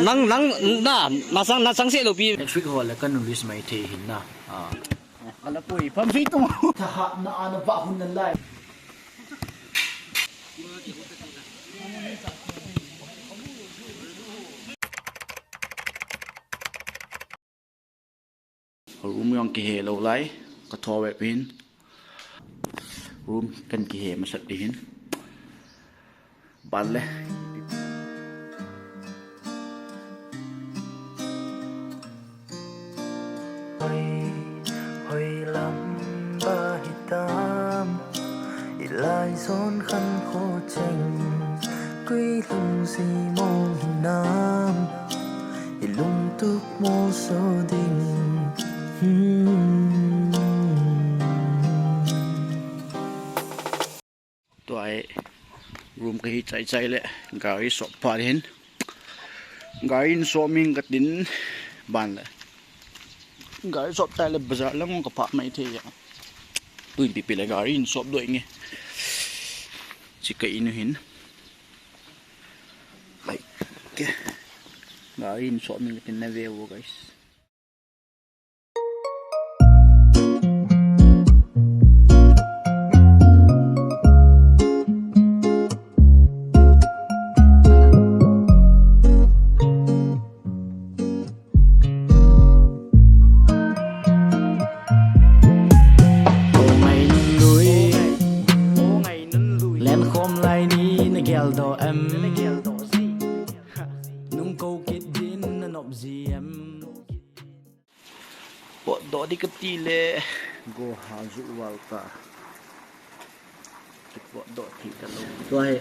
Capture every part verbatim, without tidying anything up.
Nang, nang, na, na sang, na sang se lo pi. Next week ho le kan release mai thei hin na. Ah. Ala pui, pam sui tung. Thahat na ana va hun na lai. Room jong kihe lou lai, ka tho ve pin. Room kan kihe masat pin. Ban le. Hoi, hoi lam ba hitam. I lai son khan kho cheng, koi lung si mong hinam, i lung tuk mo so ding. Hmm. Tua hi room ka hi chai chai le, gari sop pha hin. Gari in sop ming ka tin ban le. Gari sop tai le bazar lang ka pha mai thei ya. Tuin pipi le gari in sop doi nge. Chi ka inu hin. Like, okay. Gari in sop ming ka tin na ve vo, guys. Len khom lai ni na geldoh em? Nung ko kit din na nop ji em? Potdoh di ka ti le. Go ha ju val ta. Potdoh ti ta lou. Tua hi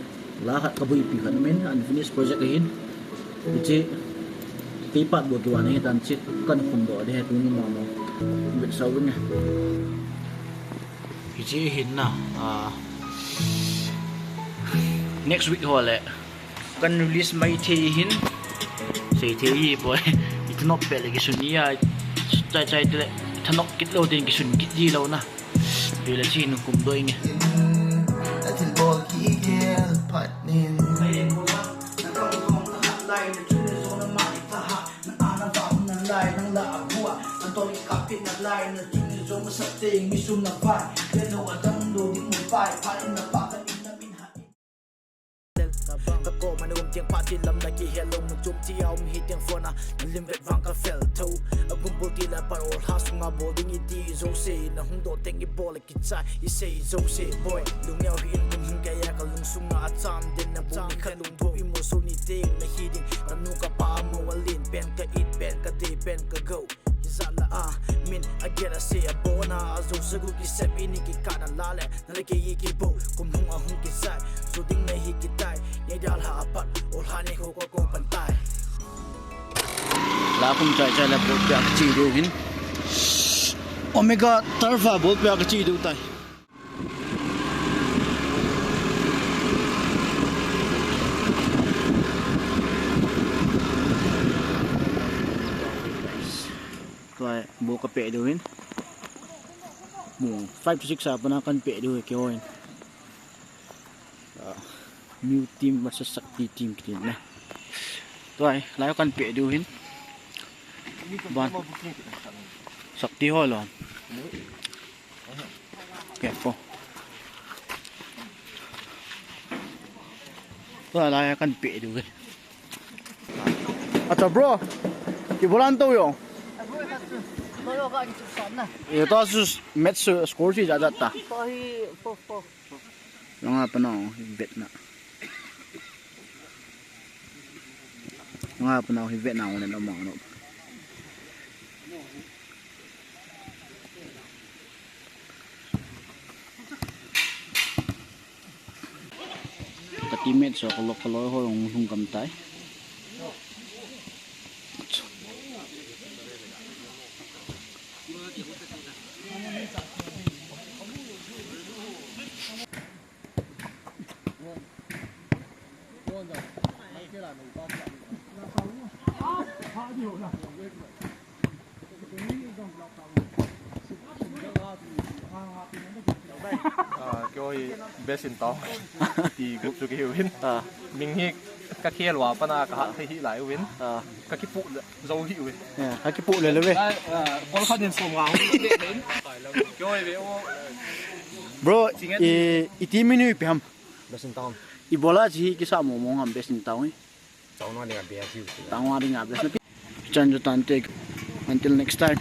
la khat ka buipi khat min, unfinished project ahin. Hiche kei pat bou kivan ahi tan, hiche kan khum doh di hi tuni mama. Bet sau nge. Hiche hin na, ah, next week ho le. Kan release mai thei hin. Sei thei hi poi. I thanop pet le kisun ni a. Chai chai te le. Thanop kit lou tin kisun kit ji lou na. Pi le chin kum doi nge. Thil bol kigel phat nin. Ka koma na um tiang phat in lam na kihe lou mun chom ti a um hi tiang phone a na lim vet vang ka fel tho. A gumpul ti la par ol ha sunga bol ding i ti jouse na hung doh teng i bol kichai i sei jouse boy. Lungneo hi in bun hin kaya ka lungsung a cham den na bun khat lung tho i mo so ni teng na hi ding. Ka nu ka pa mo a lin pen ka it pen ka te pen ka go. Hijat la a min a get a se a bona a jouse gu kisep i ni kikah na la le. Nale ke ye ke bo, kum hung a hung kisai. So ding nei hi kitai. Nei dal ha apat, ol ha nei ho ko ko pantai. La kum chai chai la bol pia ka chi diu hin. Omega Turf a bol pia ka chi diu tai. Tua bol ka pe diu hin. Mong five to six a pana kan pe diu hi keiho hin. Ah, new team versus Shakti team kiti na. Tua hi, lai kan pe diu hin. Ban. Shakti ho lo. Ke po. Tua lai kan pe diu hin. Acha bro, kibol an to yo. Yo ta su match score si ja ja ta. Nga pa nau hi vet na. Nga pa nau hi vet na ne no ma no. Ka teammate so ka lok ka loi ho jong lhung gam tai. Best in town. Ti group chu kihiuvin. Ah. Ming hi ka khel uva pana ka hat thei hilai uvin. Ah. Ka kipu zo hiuvin. Yeah, ka kipu le le ve. Kol khat in som nga hung le le. Kyo ve o. Bro, i, i team min ipi ham? Best in town. Ibola chi kisa mo mo ngam best in town. Town wa dinga best. Town wa dinga best. Chan jo tan tek. Until next time.